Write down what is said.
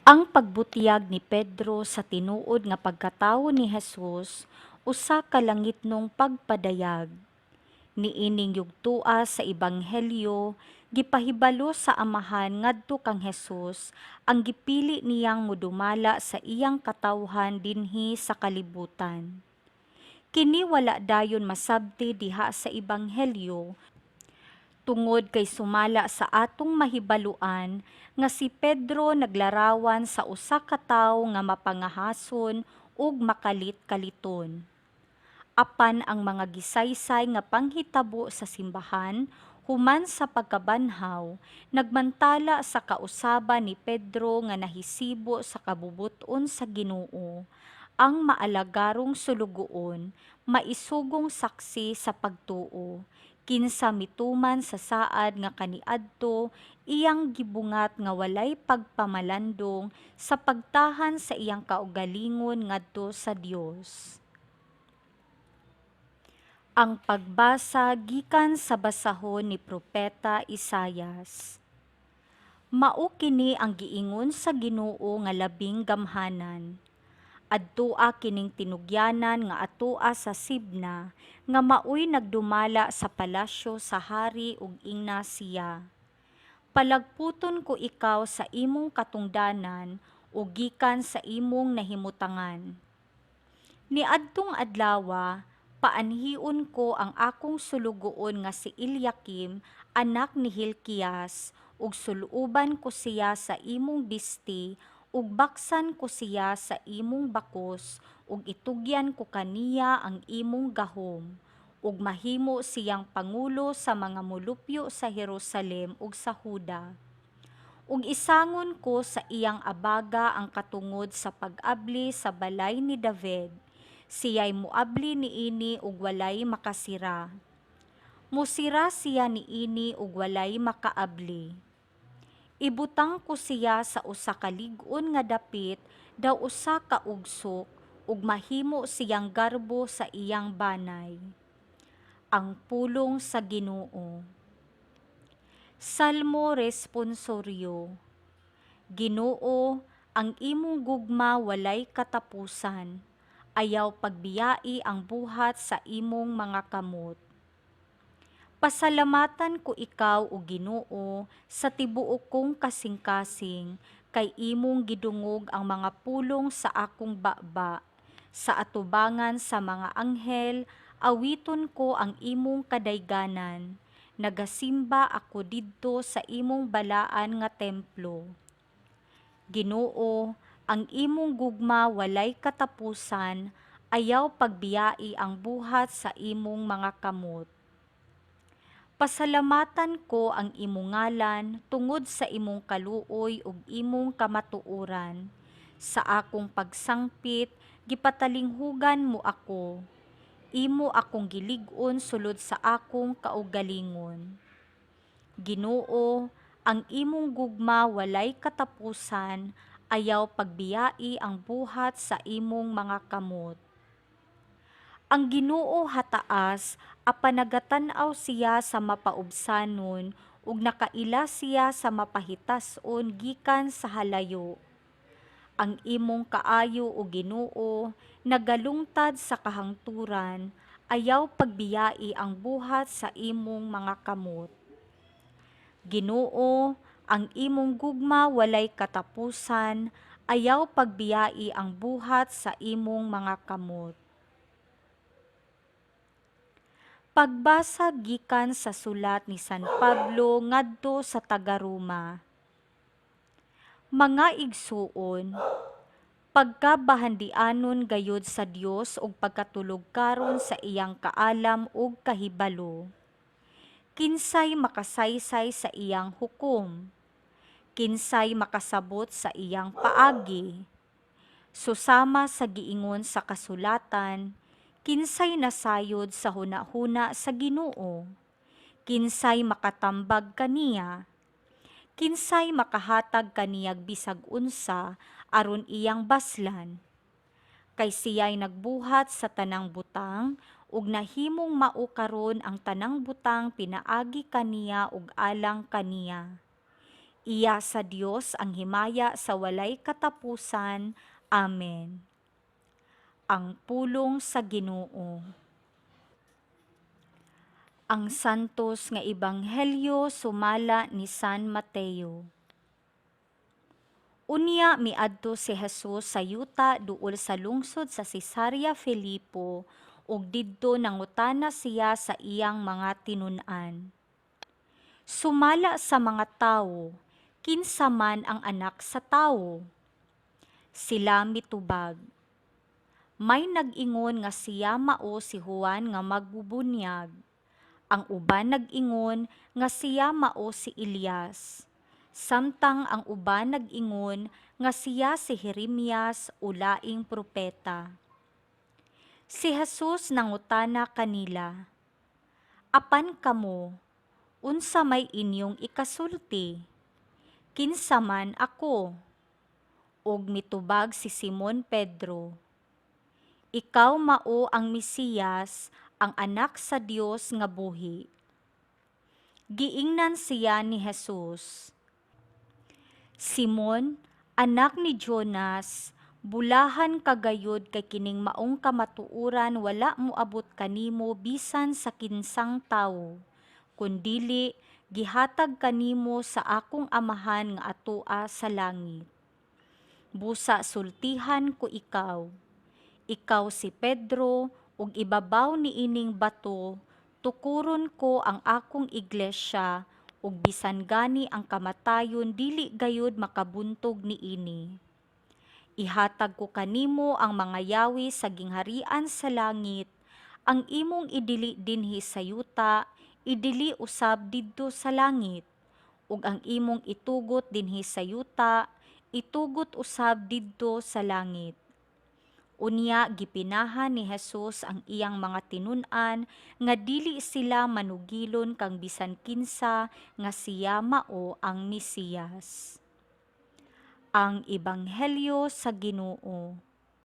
Ang pagbutyag ni Pedro sa tinuod nga pagkatawo ni Jesus usa ka langitnong pagpadayag. Niining yugtua sa Ebanghelyo, gipahibalo sa Amahan ngadto kang Jesus ang gipili niyang modumala sa iyang katawhan dinhi sa kalibutan. Kini wala dayon masabti diha sa Ebanghelyo tungod kay sumala sa atong mahibaluan nga si Pedro naglarawan sa usa ka tawo nga mapangahason ug makalit-kaliton. Apan ang mga gisaysay nga panghitabo sa simbahan human sa pagkabanhaw nagmantala sa kausaban ni Pedro nga nahisibo sa kabubut-on sa Ginoo, ang maalagarong sulugoon, maisugong saksi sa pagtuo, kinsa mituman sa saad nga kaniadto iyang gibungat nga walay pagpamalandong sa pagtahan sa iyang kaugalingon ngadto sa Dios. Ang pagbasa gikan sa basahon ni Propeta Isayas. Mao kini ang giingon sa Ginoo nga labing gamhanan: Adtoa kining tinugyanan nga atoa sa Sebna nga maoy nagdumala sa palasyo sa hari ug ingna siya: Palagputon ko ikaw sa imong katungdanan ug gikan sa imong nahimutangan. Niadtong adlawa paanhion ko ang akong sulugoon nga si Eliakim, anak ni Hilkias, ug sul-uban ko siya sa imong bisti ug baksan ko siya sa imong bakos ug itugyan ko kaniya ang imong gahom, ug mahimo siyang pangulo sa mga molupyo sa Jerusalem ug sa Juda. Ug isangon ko sa iyang abaga ang katungod sa pag-abli sa balay ni David. Siya'y moabli niini ug walay makasira. Mosira siya niini ug walay makaabli. Ibutang ko siya sa usa ka lig-on nga dapit, daw usa ka ugsok, ug mahimo siyang garbo sa iyang banay. Ang pulong sa Ginoo. Salmo Responsoryo. Ginoo, ang imong gugma walay katapusan. Ayaw pagbiyai ang buhat sa imong mga kamot. Pasalamatan ko ikaw, o Ginoo, sa tibuok kong kasing-kasing, kay imong gidungog ang mga pulong sa akong baba. Sa atubangan sa mga anghel, awiton ko ang imong kadayganan. Nagasimba ako didto sa imong balaan nga templo. Ginoo, ang imong gugma walay katapusan, ayaw pagbiyai ang buhat sa imong mga kamot. Pasalamatan ko ang imong ngalan tungod sa imong kaluoy ug imong kamatuoran. Sa akong pagsangpit, gipatalinghugan mo ako. Imo akong gilig-on sulod sa akong kaugalingon. Ginoo, ang imong gugma walay katapusan, ayaw pagbiyai ang buhat sa imong mga kamot. Ang Ginoo hataas, apan nagatan-aw siya sa mapaubsanon ug nakaila siya sa mapahitas-on gikan sa halayo. Ang imong kaayo, o Ginoo, nagalungtad sa kahangturan, ayaw pagbiyai ang buhat sa imong mga kamot. Ginoo, ang imong gugma walay katapusan, ayaw pagbiyai ang buhat sa imong mga kamot. Pagbasa gikan sa sulat ni San Pablo ngadto sa taga-Roma. Mga igsuon, pagkabahandianon gayud sa Dios ug pagkatulogkaron sa iyang kaalam ug kahibalo. Kinsay makasaysay sa iyang hukom? Kinsay makasabot sa iyang paagi? Susama sa giingon sa kasulatan, kinsay nasayod sa hunahuna sa Ginoo? Kinsay makatambag kaniya? Kinsay makahatag kaniyag bisag unsa aron iyang baslan? Kay siya'y nagbuhat sa tanang butang ug nahimong mao karon ang tanang butang pinaagi kaniya ug alang kaniya. Iya sa Dios ang himaya sa walay katapusan. Amen. Ang pulong sa Ginoo. Ang Santos nga Ebanghelyo sumala ni San Mateo. Unya miadto si Jesus sa yuta duol sa lungsod sa Cesarea Filipo ug didto nangutana siya sa iyang mga tinun-an. "Sumala sa mga tawo, kinsa man ang Anak sa Tawo?" Sila mitubag, "May nag-ingon nga siya mao si Juan nga magbubunyag. Ang uban nag-ingon nga siya mao si Elias. Samtang ang uban nag-ingon nga siya si Jeremias o laing propeta." Si Jesus nangutana kanila, "Apan kamo, unsa may inyong ikasulti? Kinsa man ako?" Ug mitubag si Simon Pedro, "Ikaw mao ang Mesiyas, ang Anak sa Dios nga buhi." Giingnan siya ni Jesus, "Simon, anak ni Jonas, bulahan ka gayud kay kining maong kamatuoran wala moabot kanimo bisan sa kinsang tawo, kundili gihatag kanimo sa akong Amahan nga atoa sa langit. Busa sultihan ko ikaw, ikaw si Pedro, ug ibabaw niining bato tukuron ko ang akong iglesia, ug bisan gani ang kamatayon dili gayud makabuntog niini. Ihatag ko kanimo ang mga yawi sa gingharian sa langit. Ang imong idili dinhi sa yuta, idili usab didto sa langit, ug ang imong itugot dinhi sa yuta, itugot usab didto sa langit." Unya gipinahan ni Jesus ang iyang mga tinun-an nga dili sila manugilon kang bisan kinsa nga siya mao ang Mesiyas. Ang Ebanghelyo sa Ginoo.